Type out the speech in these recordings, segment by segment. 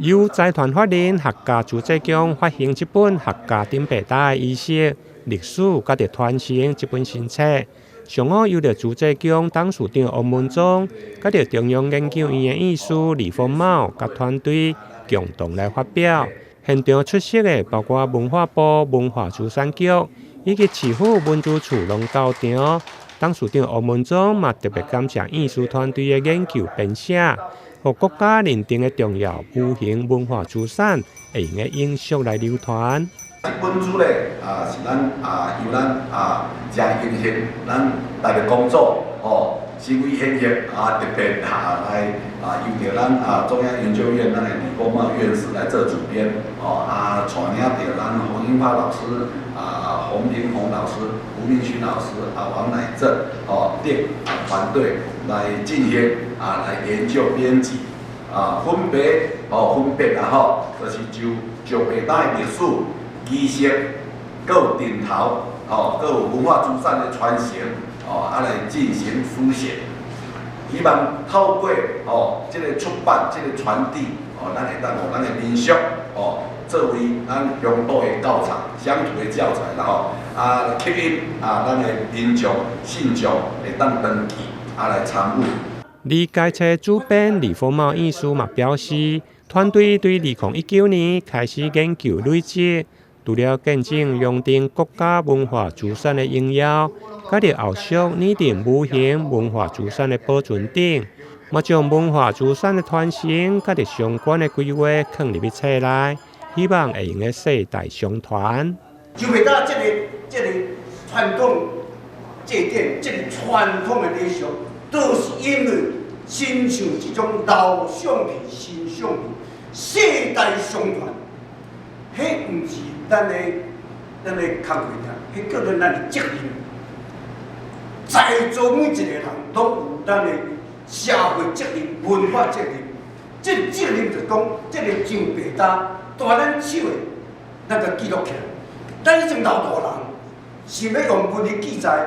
由財團法人客家資濟獎發行這本客家頂白搭的儀式歷史佮著傳承這本新冊，上午由著資濟獎董事長王文忠，佮著中央研究院的院士李豐茂佮團隊共同來發表。現場出席的包括文化部文化資產局以及市府文資處攏到場。董事長王文忠嘛特別感謝院士團隊的研究編寫，予國家認定的重要無形文化資產會用得永續來流傳。這本書咧啊，是咱啊由咱啊誠榮幸，咱大陸工作吼，身為顯赫啊，特別啊來啊由著咱啊中央研究院咱的李豐茂院士來做主編，哦啊帶領著咱洪英發老師啊洪平宏老師、吳明勳老師啊王乃正哦等團隊來進行啊來研究編輯啊分別哦分別啊吼，就是就石白搭的歷史、儀式，閣有陣頭，哦，閣有文化資產的傳承，哦，啊來進行書寫。希望透過哦這个出版、這个傳遞，哦，咱會當予咱的民俗，哦，作為咱鄉土的教材、鄉土的教材，然後啊吸引啊咱的民眾、信眾會當登記啊來參與。而該冊主編李豐茂院士嘛表示，團隊對2019年開始研究累積。除了見證龍埕國家文化資產的榮耀，佮著後續擬定無形文化資產的保存等，嘛將文化資產的傳承佮著相關的規劃囥入去冊內，希望會用得世代相傳。就袂當這个傳統祭典，這个傳統的禮俗，都是因為親像這種老相片、新相片，世代相傳，彼毋是咱的工課爾，彼叫做咱的責任。在座每一個人攏有咱的社會責任、文化責任。這個責任就講，這个上白搭蹛咱手的，咱就記錄起來。咱以前老大人想欲用文字記載，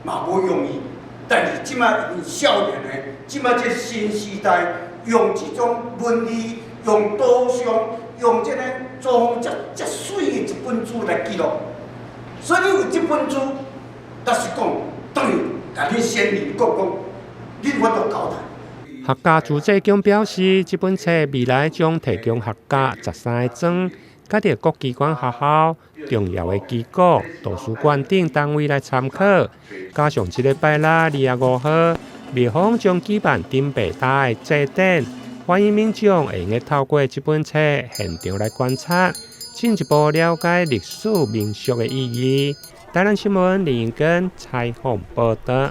嘛無容易。但是這擺少年的，這擺這新時代，用這種文字、用圖像、用這个裝遮遮媠的一本書來記錄。所以你有這本書，就是講等於共恁先人講講，恁有法度交代。客家資濟獎表示，這本冊未來將提供客家13個莊，佮著各機關學校、重要的機構、圖書館等單位來參考。加上這禮拜六25號，廟方將舉辦頂白搭的祭典，歡迎民眾會用得透過這本冊現場來觀察，進一步了解歷史民俗的意義。台南新聞林根採訪報導。